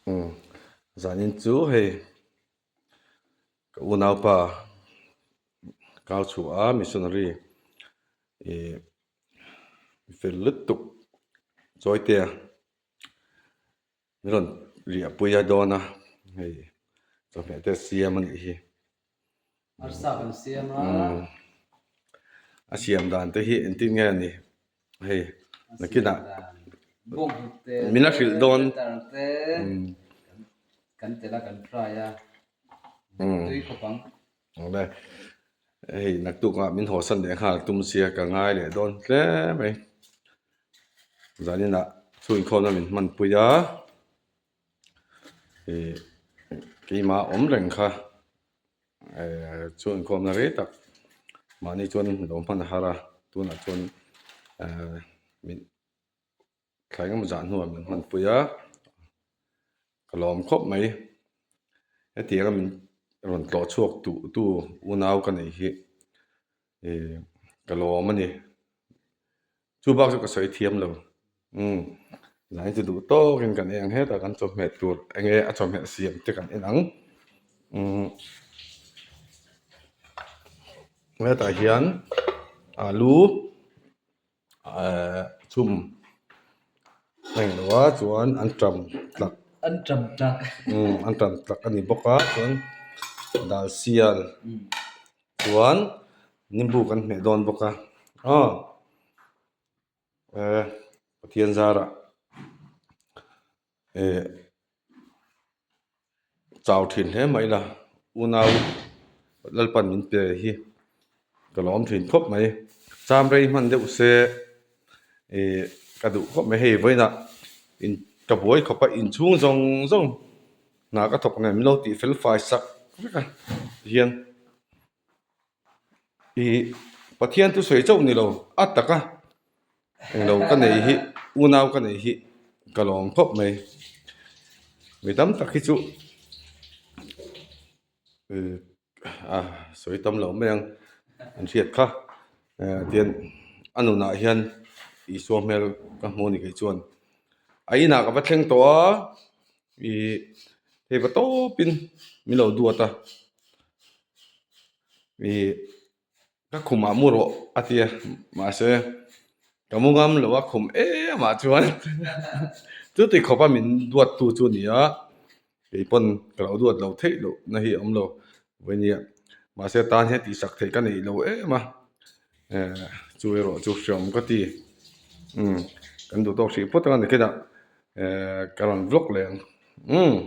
Umm zanin chu hei ka unaupa kau chhuah a missionary ih fel lutuk chawitea min rawn riahpui a dawn a hei chawhmeh te siam a nih hi. Arsa kan siam a. A siam dan te hi engtin nge a ni hei nakinah min la hrilh dawn. Kan tel a kan try a tui khawp ang. Awle hei naktukah min haw san leh nghal tum sia ka ngai leh dawn hle mai. Zaninah chhunkhawmna min hmanpui a. Ih keimah awm reng kha eh chu inkhawmna rei tak mahni chuan lo hman a har a tunah chuan eh min thlai engemaw zah hnuah min hmanpui a ka lawm khawp mai hetianga min rawn tlawh chhuak duh tu unau ka nei hi ih ka lawm a ni. Chu bak chu ka sawi thiam lo. Umm zanin chu duh tawkin kan en ang hetah kan chawhmeh tur eng nge a chawhmeh siam te kan en ang. Umm hetah hian alu ehh chhum a eng lo a chuan an tam tlak an tam tlak umm an tam tlak a ni bawk a chuan dal sial chuan nimbu kan hmeh dawn bawk a aw eh Pathian zarah eh chau thin hle mai la unau Lalpan min pe hi ka lawm thin khawp mai cham rei hman deuh se eh ka duh khawp mai hei vawiinah in ka buai khawp a inchhung zawng zawng hna ka thawk nen min lo tih fel fai sak vek a tihian ih Pathian chu sawi chauh ni lo a tak a englo ka nei hi unau ka nei hi ka lawm khawp mai mi tam tak hi chu ih a sawi tam lo mai ang an hriat kha eh tian a nunah hian Isua hmel ka hmu a ni kei chuan a inah ka va thleng tawh a. Ih hei va tawpin min lo duat a ih ka khumah mu rawh a ti a mahse ka mu ngam lo a khum em ah chuan chuti khawpa min duat tu chu a ni a kei pawn ka lo duat lo theih loh na hi a awm lo vawinia mahse tan hian tihsak theih ka neih lo em a eh chu erawh chu hreawm ka ti umm kan duh tawk hrih phawt ang a ni khian ah. Ehh ka rawn vlog leh ang umm.